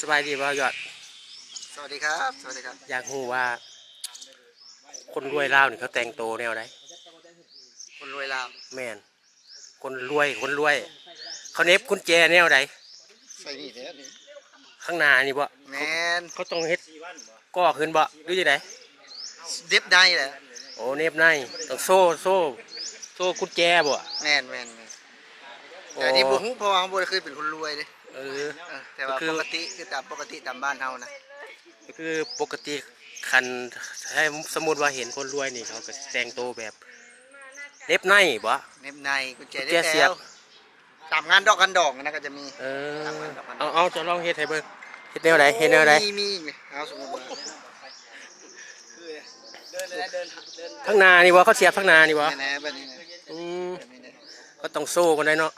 ສະບາຍດີບໍ່ຍອດ? ສະຫວັດດີຄັບ ສະຫວັດດີຄັບ. ຢາກຮູ້ວ່າຄົນລວຍລາວນີ້ເຂົາແຕ່ງໂຕແນວໃດ? ຄົນລວຍລາວ? ແມ່ນ. ຄົນລວຍ ຄົນລວຍ ເຂົາເໜັບກຸນແຈແນວໃດ? ໃສ່ນີ້ແຫຼະນີ້ ຂ້າງໜ້ານີ້ບໍ? ແມ່ນ. ເຂົາຕ້ອງເຮັດ ກໍຂຶ້ນບໍ ຫຼືຈັ່ງໃດ? ເໜັບໃນແຫຼະ. ໂອ້ ເໜັບໃນ ຕ້ອງໂຊ ໂຊ ໂຊກຸນແຈບໍ? ແມ່ນໆໆ. ໂອ້ ແຕ່ອັນນີ້ບໍ່ຮູ້ ເພາະວ່າເຮົາບໍ່ໄດ້ເຄີຍເປັນຄົນລວຍເດ້. ເອີ ເອີ ແຕ່ວ່າ ກໍຄື ປົກກະຕິ ຄືຕາມປົກກະຕິຕາມບ້ານເຮົານະ. ກໍຄືປົກກະຕິ ຄັນ ໃຫ້ສົມມຸດວ່າເຫັນຄົນລວຍນີ້ ເຂົາກໍແຕ່ງໂຕແບບເໜັບໃນບໍ? ເໜັບໃນ ກຸນແຈ ກຸນແຈສຽບ ຕາມງານດອກງານດອງນະກໍຈະມີ. ເອີ ຕາມງານດອກງານດອງ. ເອົາ ເອົາ ເຈົ້າລອງເຮັດໃຫ້ເບິ່ງ ເຮັດແນວໃດ? ເຮັດແນວໃດ? ມີ ມີ ເອົາ ສົມມຸດວ່າ ເດີນ ເດີນ ເດີນ ທາງໜ້ານີ້ບໍ? ເຂົາສຽບທາງໜ້ານີ້ບໍ? ແມ່ນແຫຼະ ແບບນີ້ນະ. ອືມ ແບບນີ້ນະ ກໍຕ້ອງໂຊກ່ອນໄດ໋ເນາະ.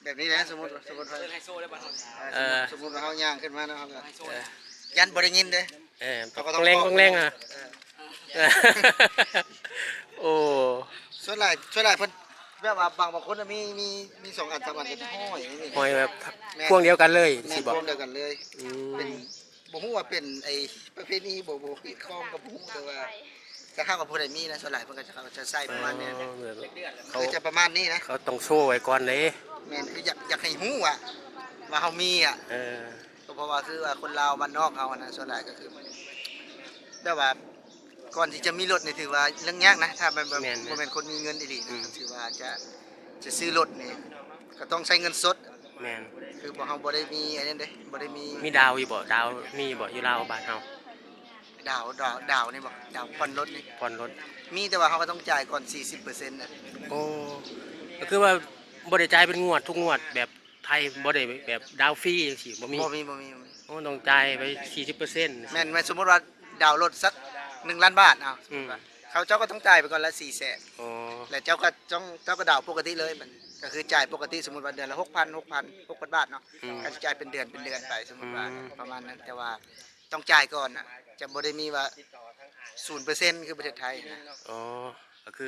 ແບບນີ້ແຫຼະ ສົມມຸດ ສົມມຸດວ່າ ເດີນ ໃຫ້ໂຊໄດ້ບັດເຮົານີ້. ເອີ ເອີ ສົມມຸດ ສົມມຸດວ່າເຮົາຍ່າງຂຶ້ນມາເນາະ ເຮົາກໍ ເອີ ຢ້ານບໍ່ໄດ້ຍິນເດ້. ເອີ ຕ້ອງແລງ ຕ້ອງແລງນະ. ເອີ ເອີ ໂອ້ ສ່ວນຫຼາຍ ສ່ວນຫຼາຍເພິ່ນແບບວ່າບາງ ບາງຄົນນະມີ ມີ ມີສອງອັນສາມອັນກໍຫ້ອຍນີ້ ຫ້ອຍແບບ ແມ່ນ ພວງດຽວກັນເລີຍ ແມ່ນ ຊິບໍ? ພວງດຽວກັນເລີຍ. ອືມ ເປັນ ບໍ່ຮູ້ວ່າເປັນໄອ້ປະເພນີບໍ່ ບໍ່ຮີດຄອງກໍບໍ່ຮູ້ ແຕ່ວ່າຖ້າຫາກວ່າຜູ້ໃດມີນະ ສ່ວນຫຼາຍເພິ່ນກໍຈະ ເຂົາຈະໃສ່ປະມານນີ້. ອໍ ແບບເຂົາ ຄືຈະປະມານນີ້ນະ ເຂົາຕ້ອງໂຊໄວ້ກ່ອນເດ້. ແມ່ນ ຄືຢາກ ຢາກໃຫ້ຮູ້ອະ ວ່າເຮົາມີອະ. ເອີ ກໍເພາະວ່າຄືວ່າຄົນລາວບ້ານນອກເຮົາຫັ້ນນະ ສ່ວນຫຼາຍກໍຄືແບບວ່າ ກ່ອນທີ່ຈະມີລົດນີ້ຖືວ່າເລື່ອງຍາກນະ ຖ້າແມ່ນແບບ ແມ່ນໆ ບໍ່ແມ່ນຄົນມີເງິນອີ່ຫຼີນະ. ອືມ ຖືວ່າຈະ ຈະຊື້ລົດນີ້ກໍຕ້ອງໃຊ້ເງິນສົດ. ແມ່ນ ຄືບໍ່ ເຮົາບໍ່ໄດ້ມີອັນນັ້ນເດ້ ບໍ່ໄດ້ມີ ມີດາວຢູ່ບໍ່? ດາວມີຢູ່ບໍ່ ຢູ່ລາວບ້ານເຮົາ? ດາວ ດາວ ດາວນີ້ບໍ່? ດາວຜ່ອນລົດນີ້ ຜ່ອນລົດ ມີ ແຕ່ວ່າເຮົາກໍຕ້ອງຈ່າຍກ່ອນສີ່ສິບເປີເຊັນນະ. ໂອ້ ກໍຄືວ່າບໍ່ໄດ້ຈ່າຍເປັນງວດທຸກງວດແບບ ໄທບໍ່ໄດ້ແບບດາວຟຣີຈັ່ງຊີ້ ບໍ່ມີ? ບໍ່ມີ ບໍ່ມີ ບໍ່ມີ. ໂອ້ ຕ້ອງຈ່າຍໄປສີ່ສິບເປີເຊັນ. ແມ່ນ ແມ່ນ ສົມມຸດວ່າດາວລົດສັກໜຶ່ງລ້ານບາດ ເອົາ ອືມ ເຂົາເຈົ້າກໍຕ້ອງຈ່າຍໄປກ່ອນລະສີ່ແສນ. ອໍ ແລ້ວເຈົ້າກໍຕ້ອງ ເຈົ້າກໍດາວປົກກະຕິເລີຍ ມັນກໍຄືຈ່າຍປົກກະຕິ ສົມມຸດວ່າເດືອນລະຫົກພັນ ຫົກພັນ ຫົກພັນບາດເນາະ. ອືມ ກໍຈະຈ່າຍເປັນເດືອນ ເປັນເດືອນໄປ ສົມມຸດວ່າ ອືມ ປະມານນັ້ນ ແຕ່ວ່າຕ້ອງຈ່າຍກ່ອນນະ ຈະບໍ່ໄດ້ມີວ່າສູນເປີເຊັນຄືປະເທດໄທນະ. ອໍ ກໍຄື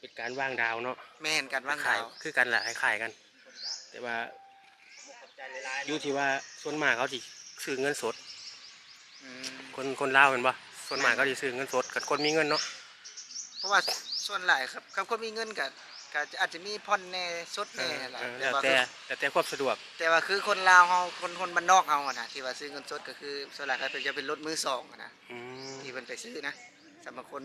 ເປັນການວາງດາວເນາະ. ແມ່ນ ການວາງດາວ ຄ້າຍໆ ຄືກັນລະ ຄ້າຍໆ ກັນ ແຕ່ວ່າຢູ່ທີ່ວ່າສ່ວນມາກເຂົາຊິຊື້ເງິນສົດ. ອືມ ຄົນ ຄົນລາວແມ່ນບໍ່? ສ່ວນມາກ ແມ່ນ ເຂົາຊິຊື້ເງິນສົດ ຄັນຄົນມີເງິນເນາະ. ເພາະວ່າສ່ວນຫຼາຍຄັບ ຄັບຄົນມີເງິນກໍ ກໍອາດຈະມີຜ່ອນແດ່ ສົດແດ່. ເອີ ແລ້ວແຕ່ ແລ້ວແຕ່ຄວາມສະດວກ. ແຕ່ວ່າຄືຄົນລາວເຮົາ ຄົນ ຄົນບ້ານນອກເຮົາຫັ້ນນະ ທີ່ວ່າຊື້ເງິນສົດ ກໍຄືສ່ວນຫຼາຍກໍຈະເປັນລົດມືສອງຫັ້ນນະ. ອືມ ທີ່ເພິ່ນໄປຊື້ນະ ສຳລັບຄົນ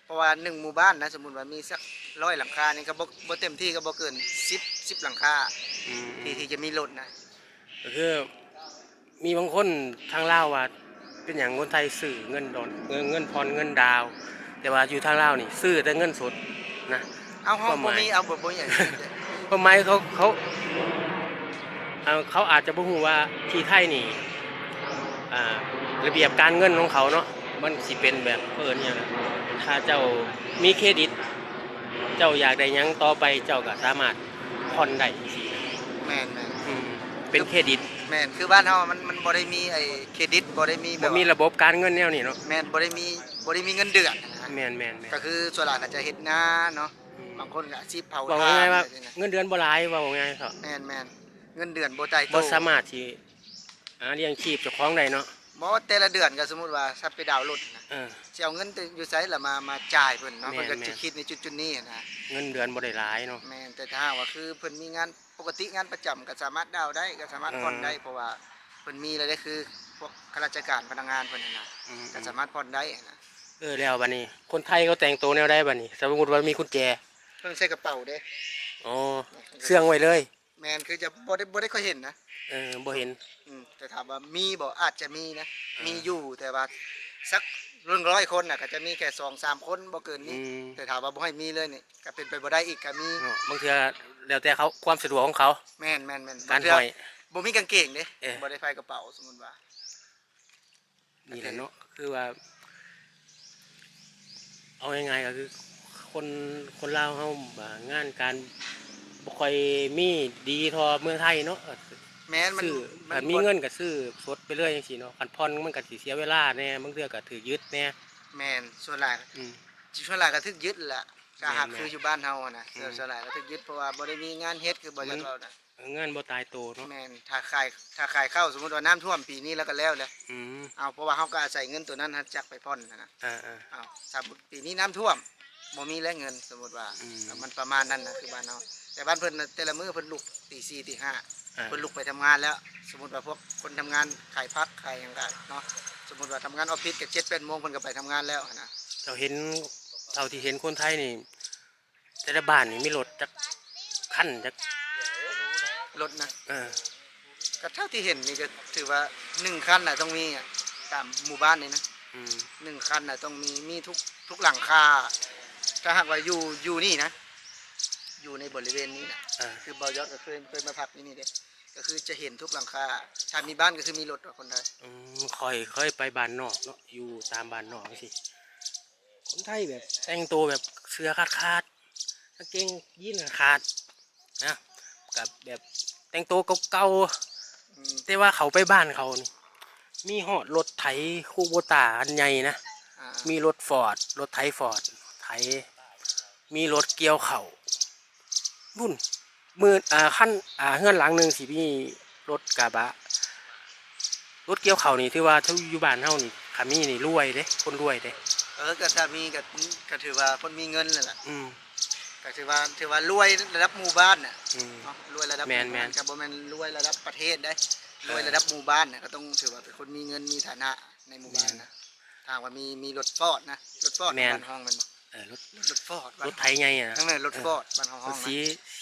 ເພາະວ່າໜຶ່ງໝູ່ບ້ານນະ ສົມມຸດວ່າມີສັກຮ້ອຍຫຼັງຄານີ້ ກໍບໍ່ ບໍ່ເຕັມທີ່ກໍບໍ່ເກີນສິບ ສິບຫຼັງຄາ. ອືມ ທີ່ ທີ່ຈະມີລົດນະ. ກໍຄືມີບາງຄົນທາງລາວວ່າ ເປັນຫຍັງຄົນໄທຊື້ເງິນດອນ ເງິນ ເງິນຜ່ອນເງິນດາວ ແຕ່ວ່າຢູ່ທາງລາວນີ້ຊື້ແຕ່ເງິນສົດນະ. ເອົາ ເຮົາບໍ່ມີ ເອົາ ບໍ່ ບໍ່ຫຍັງ ຄວາມໝາຍເຂົາ ເຂົາ ເຂົາອາດຈະບໍ່ຮູ້ວ່າທີ່ໄທນີ້ ອ່າ ລະບຽບການເງິນຂອງເຂົາເນາະ ມັນຊິເປັນແບບ ເຂົາເອີ້ນຫຍັງ ຖ້າເຈົ້າມີເຄຣດິດ ເຈົ້າຢາກໄດ້ຫຍັງຕໍ່ໄປ ເຈົ້າກໍສາມາດຜ່ອນໄດ້ຈັ່ງຊີ້. ແມ່ນໆ ອືມ ເປັນເຄຣດິດ. ແມ່ນ ຄືບ້ານເຮົາມັນ ມັນບໍ່ໄດ້ມີໄອ້ເຄຣດິດ ບໍ່ໄດ້ມີແບບ ບໍ່ມີລະບົບການເງິນແນວນີ້ເນາະ. ແມ່ນ ບໍ່ໄດ້ມີ ບໍ່ໄດ້ມີເງິນເດືອນນະ. ແມ່ນໆໆ ກໍຄືສ່ວນຫຼາຍກໍຈະເຮັດນາເນາະ. ອືມ ບາງຄົນກໍອາຊີບເຜົາຖ່ານ. ເວົ້າງ່າຍໆວ່າເງິນເດືອນບໍ່ຫຼາຍ ເວົ້າງ່າຍໆເນາະ. ແມ່ນໆ ເງິນເດືອນບໍ່ໄຕ່ໂຕ ບໍ່ສາມາດທີ່ ຫາລ້ຽງຊີບເຈົ້າຂອງໄດ້ເນາະ. ບໍ່ ແຕ່ລະເດືອນກໍສົມມຸດວ່າ ຖ້າໄປດາວລົດນະ ເອີ ຊິເອົາເງິນແຕ່ຢູ່ໃສລະມາ ມາຈ່າຍເພິ່ນເນາະ. ແມ່ນໆ ເພິ່ນກໍຈະຄິດໃນຈຸດໆນີ້ນະ ເງິນເດືອນບໍ່ໄດ້ຫຼາຍເນາະ. ແມ່ນ ແຕ່ຖ້າຫາກວ່າຄືເພິ່ນມີງານປົກກະຕິ ງານປະຈຳ ກໍສາມາດດາວໄດ້ ກໍສາມາດ ເອີ ຜ່ອນໄດ້ ເພາະວ່າເພິ່ນມີລາຍໄດ້ ຄືພວກຂ້າລາຊະການ ພະນັກງານເພິ່ນຫັ້ນນະ. ອືມ ກໍສາມາດຜ່ອນໄດ້ຫັ້ນນະ. ເອີ ແລ້ວບາດນີ້ຄົນໄທເຂົາແຕ່ງໂຕແນວໃດບາດນີ້? ສົມມຸດວ່າມີກຸນແຈ ເພິ່ນໃສ່ກະເປົາເດ້. ອໍ ເຊື່ອງໄວ້ເລີຍ. ແມ່ນ ຄືຈະບໍ່ໄດ້ ບໍ່ໄດ້ຄ່ອຍເຫັນນະ. ເອີ ບໍ່ເຫັນ. ອືມ ແຕ່ຖາມວ່າມີບໍ່? ອາດຈະມີນະ. ເອີ ມີຢູ່ ແຕ່ວ່າສັກໜຶ່ງຮ້ອຍຄົນນະ ກໍຈະມີແຄ່ສອງສາມຄົນ ບໍ່ເກີນນີ້. ອືມ ແຕ່ຖາມວ່າບໍ່ໃຫ້ມີເລີຍນີ້ ກໍເປັນໄປບໍ່ໄດ້ອີກ ກໍມີເນາະ. ບາງເທື່ອແລ້ວແຕ່ເຂົາ ຄວາມສະດວກຂອງເຂົາ. ແມ່ນໆໆ. ບາງເທື່ອບໍ່ມີກາງເກງເດ້. ເອີ ບໍ່ໄດ້ໃສ່ກະເປົາ ສົມມຸດວ່າ ນີ້ແຫຼະເນາະ ຄືວ່າ ເອົາງ່າຍໆກໍຄືຄົນ ຄົນລາວເຮົາ ອ່າ ງານການບໍ່ຄ່ອຍມີດີທໍ່ເມືອງໄທເນາະ. ແມ່ນ ມັນ ຊື້ ມັນ ຄັນມີເງິນກໍຊື້ສົດໄປເລີຍຈັ່ງຊີ້ເນາະ ຄັນຜ່ອນມັນກໍຊິເສຍເວລາແດ່ ບາງເທື່ອກໍຖືກຍຶດແດ່. ແມ່ນ ສ່ວນຫຼາຍ ອືມ ສ່ວນຫຼາຍກໍຖືກຍຶດແຫຼະ ຖ້າຫາກ ແມ່ນໆ ຄືຢູ່ບ້ານເຮົາຫັ້ນນະ. ອືມ ສ່ວນຫຼາຍກໍຖືກຍຶດ ເພາະວ່າບໍ່ໄດ້ມີງານເຮັດ ຄືບໍ່ຢາກເວົ້ານະ. ເງິນບໍ່ຕາຍໂຕເນາະ. ແມ່ນ ຖ້າຂາຍ ຖ້າຂາຍເຂົ້າ ສົມມຸດວ່ານ້ຳຖ້ວມປີນີ້ແລ້ວກໍແລ້ວແຫຼະ. ອືມ ເອົາ ເພາະວ່າເຮົາກໍອາໄສເງິນໂຕນັ້ນຫັ້ນຈັກໄປຜ່ອນຫັ້ນນະ. ເອີໆ ເອົາ ສະມຸດປີນີ້ນ້ຳຖ້ວມ ບໍ່ມີແລ້ວເງິນ ສົມມຸດວ່າ ອືມ ມັນປະມານນັ້ນນະ ຄືບ້ານເຮົາ. ແຕ່ບ້ານເພິ່ນນະ ແຕ່ລະມື້ເພິ່ນລຸກຕີສີ່ຕີຫ້າ ອ່າ ເພິ່ນລຸກໄປທຳງານແລ້ວ. ສົມມຸດວ່າພວກຄົນທຳງານຂາຍຜັກຂາຍຫຍັງກະເນາະ ສົມມຸດວ່າທຳງານອອບຟິດກໍເຈັດແປດໂມງເພິ່ນກໍໄປທຳງານແລ້ວຫັ້ນນະ. ເຈົ້າເຫັນ ເທົ່າທີ່ເຫັນຄົນໄທນີ້ ແຕ່ລະບ້ານນີ້ມີລົດຈັກຄັນ ຈັກ ລົດນະ? ເອີ ກໍເທົ່າທີ່ເຫັນນີ້ກໍຖືວ່າໜຶ່ງຄັນນະຕ້ອງມີອະ ຕາມໝູ່ບ້ານນີ້ນະ. ອືມ ໜຶ່ງຄັນນະຕ້ອງມີ ມີທຸກ ທຸກຫຼັງຄາ. ຖ້າຫາກວ່າຢູ່ ຢູ່ນີ້ນະ ຢູ່ໃນບໍລິເວນນີ້ນະ ເອີ ຄືບ່າວຍອດກໍເຄີຍ ເຄີຍມາພັກຢູ່ນີ້ເດ້ ກໍຄືຈະເຫັນທຸກຫຼັງຄາ ຖ້າມີບ້ານກໍຄືມີລົດຂອງຄົນໄທ. ອືມ ຂ້ອຍເຄີຍໄປບ້ານນອກເນາະ ຢູ່ຕາມບ້ານນອກຈັ່ງຊີ້ ຄົນໄທແບບແຕ່ງໂຕແບບເສື້ອຂາດໆ ກາງເກງຢີນຂາດໆນະ ກັບແບບແຕ່ງໂຕເກົ່າໆ. ອືມ ແຕ່ວ່າເຂົ້າໄປບ້ານເຂົານີ້ ມີຮອດລົດໄຖຄູໂບຕາອັນໃຫຍ່ນະ ອ່າ ມີລົດຟອດ ລົດໄຖຟອດ ໄຖ ມີລົດກ່ຽວເຂົ້າ ພຸ້ນ ມື້ ອ່າ ຄັນ ອ່າ ເຮືອນຫຼັງໜຶ່ງຊິມີລົດກະບະ ລົດກ່ຽວເຂົ້ານີ້ ຖືວ່າຢູ່ບ້ານເຮົານີ້ ຄັນມີນີ້ລວຍເດ້ ຄົນລວຍເດ້. ເອີ ກໍຖ້າມີກໍ ກໍຖືວ່າຄົນມີເງິນແລ້ວລະ. ອືມ ກໍຖືວ່າ ຖືວ່າລວຍລະດັບໝູ່ບ້ານນະ. ອືມ ເນາະ ລວຍລະດັບໝູ່ບ້ານ ແມ່ນໆ ກໍບໍ່ແມ່ນລວຍລະດັບປະເທດເດ້ ລວຍ ເອີ ລະດັບໝູ່ບ້ານນະ ກໍຕ້ອງຖືວ່າເປັນຄົນມີເງິນມີຖານະໃນໝູ່ບ້ານນະ. ແມ່ນ ຖ້າວ່າມີ ມີລົດຟອດນະ ລົດຟອດ ແມ່ນ ບ້ານເຮົາແມ່ນບໍ່? ເອີ ລົດ ລົດຟອດ ລົດໄຖໃຫຍ່ນະ. ເອີ ລົດຟອດ ເອີ ບ້ານເຮົາຮ້ອງນະ ສີ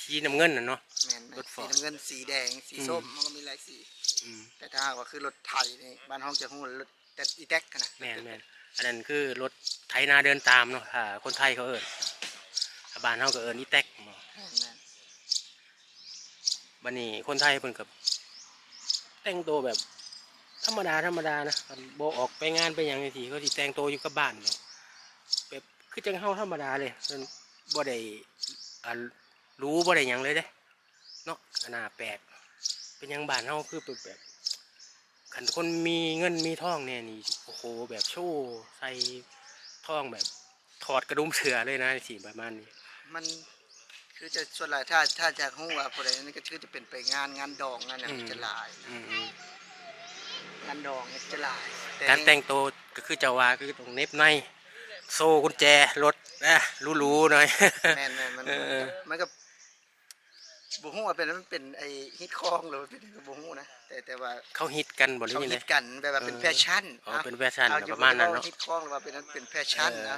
ສີນ້ຳເງິນນະເນາະ. ແມ່ນໆ ລົດຟອດ ສີນ້ຳເງິນ ສີແດງ ສີ ອືມ ສົ້ມ ມັນກໍມີຫຼາຍສີ. ອືມ ແຕ່ຖ້າຫາກວ່າຄືລົດໄຖນີ້ ບ້ານເຮົາຈະຮູ້ລົດ ແຕ່ອີແຕັກນະ. ແມ່ນໆ ອັນນັ້ນຄືລົດໄຖນາເດີນຕາມເນາະ ຖ້າຄົນໄທເຂົາເອີ້ນ ຖ້າບ້ານເຮົາກໍເອີ້ນອີແຕັກ. ແມ່ນໆ ບັດນີ້ຄົນໄທເພິ່ນກໍແຕ່ງໂຕແບບທຳມະດາໆນະ ຄັນບໍ່ອອກໄປງານໄປຫຍັງຈັ່ງຊີ້ ເຂົາຊິແຕ່ງໂຕຢູ່ກັບບ້ານແບບ ແບບຄືຈັ່ງເຮົາທຳມະດາເລີຍ ເພິ່ນບໍ່ໄດ້ ອ່າ ຫຼູ ບໍ່ໄດ້ຫຍັງເລີຍເດ້ເນາະ. ໜ້າແປກ ເປັນຫຍັງບ້ານເຮົາຄືແບບ ຄັນຄົນມີເງິນມີທອງແດ່ນີ້ ໂອ້ໂຫ ແບບໂຊໃສ່ທອງ ແບບຖອດກະດຸມເສື້ອເລີຍນະ ຈັ່ງຊີ້ ປະມານນີ້. ມັນຄືຈະສ່ວນຫຼາຍ ຖ້າ ຖ້າຢາກຮູ້ວ່າຜູ້ໃດ ອັນນີ້ກໍຄືຈະເປັນໄປງານ ງານດອງ ງານຫຍັງ ອືມ ຈະຫຼາຍ. ອືມໆ ງານດອງຈະຫຼາຍ ແຕ່ ການແຕ່ງໂຕກໍຄືເຈົ້າວ່າ ຄືຕ້ອງເໜັບໃນ ໂຊກຸນແຈລົດນະ ຫຼູໆໜ້ອຍ. ແມ່ນໆ ມັນ ເອີ ມັນກໍ ບໍ່ຮູ້ວ່າເປັນ ມັນເປັນໄອ້ຮີດຄອງ ຫຼືວ່າເປັນຫຍັງກໍບໍ່ຮູ້ນະ ແຕ່ ແຕ່ວ່າເຂົາຮີດກັນບໍ່ ຫຼື ເຂົາຮີດກັນ ແບບວ່າເປັນ ເອີ ແຟຊັ່ນ. ອໍ ເນາະ ເປັນແຟຊັ່ນ ເອົາ ປະມານນັ້ນເນາະ ຮີດຄອງ ຫຼືວ່າເປັນ ເປັນແຟຊັ່ນ ເອີ ນະ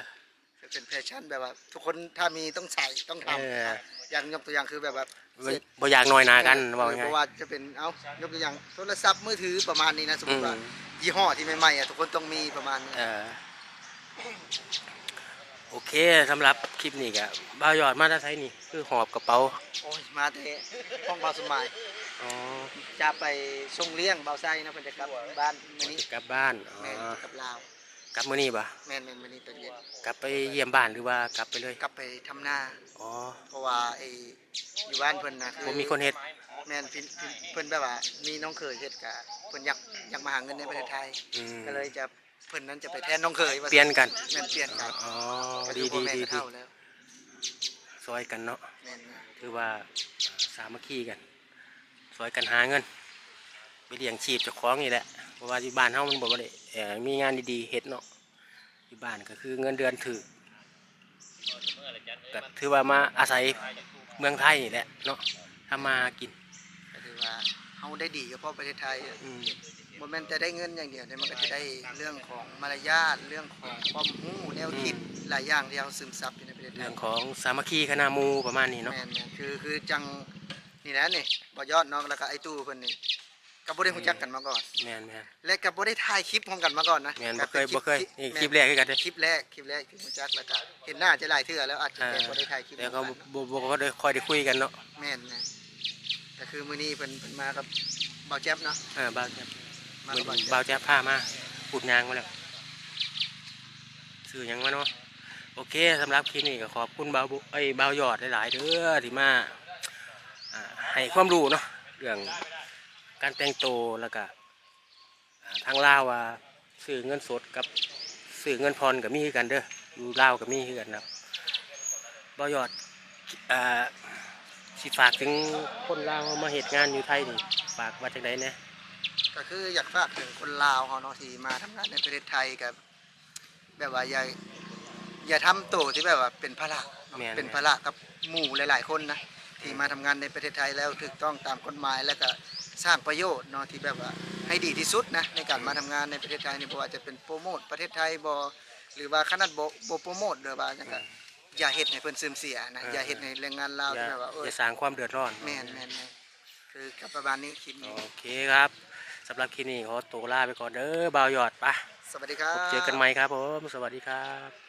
ເປັນແຟຊັ່ນ ແບບວ່າທຸກຄົນຖ້າມີຕ້ອງໃສ່ ຕ້ອງທຳ. ເອີ ຢ່າງ ຍົກຕົວຢ່າງຄືແບບວ່າ ບໍ່ ບໍ່ຢາກນ້ອຍໜ້າກັນ ເອີ ເວົ້າງ່າຍ ບໍ່ວ່າຈະເປັນ ເອົາ ຍົກຕົວຢ່າງໂທລະສັບມືຖືປະມານນີ້ນະ ສົມມຸດວ່າ ອືມ ຍີ່ຫໍ້ທີ່ໃໝ່ໆ ອະ ທຸກຄົນຕ້ອງມີປະມານນີ້. ເອີ ໂອເຄ ສຳລັບຄລິບນີ້ກະ ບ່າວຍອດມາແຕ່ໃສນີ້? ຄືຫອບກະເປົາ. ໂອ້ຍ ມາແຕ່ຂອງບ່າວສົມໝາຍ. ອໍ ຈະໄປສົ່ງລ້ຽງບ່າວໄຊເນາະ ເພິ່ນຈະກັບບ້ານມື້ນີ້. ຈະກັບບ້ານ. ອໍ ແມ່ນ ຈະກັບລາວ. ກັບມື້ນີ້ບໍ່? ແມ່ນໆ ມື້ນີ້ຕອນເຢັນ. ກັບໄປຢ້ຽມບ້ານ ຫຼືວ່າກັບໄປເລີຍ? ກັບໄປທຳນາ. ອໍ ເພາະວ່າໄອ້ ຢູ່ບ້ານເພິ່ນນະ ຄື ບໍ່ມີຄົນເຮັດ. ແມ່ນ ເພິ່ນ ເພິ່ນ ເພິ່ນແບບວ່າມີນ້ອງເຂີຍເຮັດ ກະເພິ່ນຢາກ ຢາກມາຫາເງິນໃນປະເທດໄທ. ອືມ ກໍເລີຍຈະ ເພິ່ນນັ້ນຈະໄປແທນນ້ອງເຂີຍວ່າຊັ້ນ. ປ່ຽນກັນ. ແມ່ນ ປ່ຽນກັນ. ອໍ ກໍຄືພໍ່ແມ່ກໍເຖົ້າແລ້ວ ດີໆ ດີໆ ຊ່ອຍກັນເນາະ. ແມ່ນ ຖືວ່າສາມັກຄີກັນ ຊ່ອຍກັນຫາເງິນໄປລ້ຽງຊີບເຈົ້າຂອງນີ້ແຫຼະ ເພາະວ່າຢູ່ບ້ານເຮົາມັນບໍ່ໄດ້ ເອີ ມີງານດີໆເຮັດເນາະ. ຢູ່ບ້ານກໍຄືເງິນເດືອນຖືກ ກໍຖືວ່າມາອາໄສເມືອງໄທນີ້ແຫຼະເນາະ ທຳມາຫາກິນ. ກໍຖືວ່າເຮົາໄດ້ດີສະເພາະປະເທດໄທ. ອືມ ບໍ່ແມ່ນແຕ່ໄດ້ເງິນຢ່າງດຽວເດ້ ມັນກໍຈະໄດ້ເລື່ອງຂອງມາລະຍາດ ເລື່ອງຂອງຄວາມຮູ້ແນວຄິດ ອືມ ຫຼາຍຢ່າງທີ່ເຮົາຊຶມຊັບຢູ່ໃນປະເທດໄທ ເລື່ອງຂອງສາມັກຄີຄະນະໝູ່ປະມານນີ້ເນາະ. ແມ່ນໆ ຄື ຄືຈັ່ງນີ້ແຫຼະນີ້ ບ່າວຍອດເນາະ ແລ້ວກໍອ້າຍຕູ້ເພິ່ນນີ້ ກໍບໍ່ໄດ້ຮູ້ຈັກກັນມາກ່ອນ. ແມ່ນໆ ແລະກໍບໍ່ໄດ້ຖ່າຍຄລິບຮ່ວມກັນມາກ່ອນນະ. ແມ່ນ ບໍ່ເຄີຍ ບໍ່ເຄີຍ ນີ້ ແມ່ນ ຄລິບແລກຄືກັນເດ້. ຄລິບແລກ ຄລິບແລກທີ່ຮູ້ຈັກ ແລ້ວກໍເຫັນໜ້າຈະຫຼາຍເທື່ອແລ້ວ ອາດຈະ ເອີ ແຕ່ບໍ່ໄດ້ຖ່າຍຄລິບ ແລ້ວກໍ ຮ່ວມກັນ ບໍ່ ບໍ່ ບໍ່ໄດ້ຄ່ອຍໄດ້ຄຸຍກັນເນາະ. ແມ່ນໆ ກໍຄືມື້ນີ້ເພິ່ນ ເພິ່ນມາກັບບ່າວແຈັບເນາະ. ເອີ ບ່າວແຈັບ ມາກັບບ່າວແຈັບ ບ່າວແຈັບພາມາ ພູດຍ່າງມາແລ້ວ ຊື່ຫຍັງວະເນາະ. ໂອເຄ ສຳລັບຄລິບນີ້ກໍຂອບຄຸນບ່າວບຸ ເອີຍ ບ່າວຍອດຫຼາຍໆເດີ ທີ່ມາ ອ່າ ໃຫ້ຄວາມຮູ້ເນາະ ເລື່ອງການແຕ່ງໂຕ ແລ້ວກະ ອ່າ ທາງລາວວ່າຊື້ເງິນສົດກັບຊື້ເງິນຜ່ອນກໍມີຄືກັນເດີ ຢູ່ລາວກໍມີຄືກັນນະ ບ່າວຍອດ. ອ່າ ຊິຝາກເຖິງຄົນລາວເຮົາມາເຮັດງານຢູ່ໄທນີ້ ຝາກວ່າຈັ່ງໃດແດ່? ກໍຄືຢາກຝາກເຖິງຄົນລາວເຮົາເນາະ ທີ່ມາທຳງານໃນປະເທດໄທ ກໍແບບວ່າຢ່າ ຢ່າທຳໂຕທີ່ແບບວ່າເປັນພາລະເນາະ ແມ່ນໆ ເປັນພາລະກັບໝູ່ຫຼາຍໆຄົນນະ ທີ່ມາທຳງານໃນປະເທດໄທແລ້ວຖືກຕ້ອງຕາມກົດໝາຍ ແລ້ວກໍສ້າງປະໂຫຍດເນາະ ທີ່ແບບວ່າໃຫ້ດີທີ່ສຸດນະ ໃນການມາທຳງານໃນປະເທດໄທນີ້ ບໍ່ວ່າຈະເປັນໂປຣໂມດປະເທດໄທບໍ ຫຼືວ່າຂະໜາດບໍ່ ບໍ່ໂປຣໂມດ ຫຼືວ່າຫຍັງກໍ ອ່າ ຢ່າເຮັດໃຫ້ເພິ່ນເສື່ອມເສຍນະ ເອີ ຢ່າເຮັດໃຫ້ແຮງງານລາວ ຢ່າ ທີ່ແບບວ່າ ເອີ ຢ່າສ້າງຄວາມເດືອດຮ້ອນ. ແມ່ນໆໆ ຄືກໍປະມານນີ້ຄລິບນີ້. ໂອເຄຄັບ ສຳລັບຄລິບນີ້ຂໍໂຕລາໄປກ່ອນເດີບ່າວຍອດ ປະ ສະຫວັດດີຄັບ ພົບເຈີກັນໃໝ່ຄັບຜົມ ສະຫວັດດີຄັບ.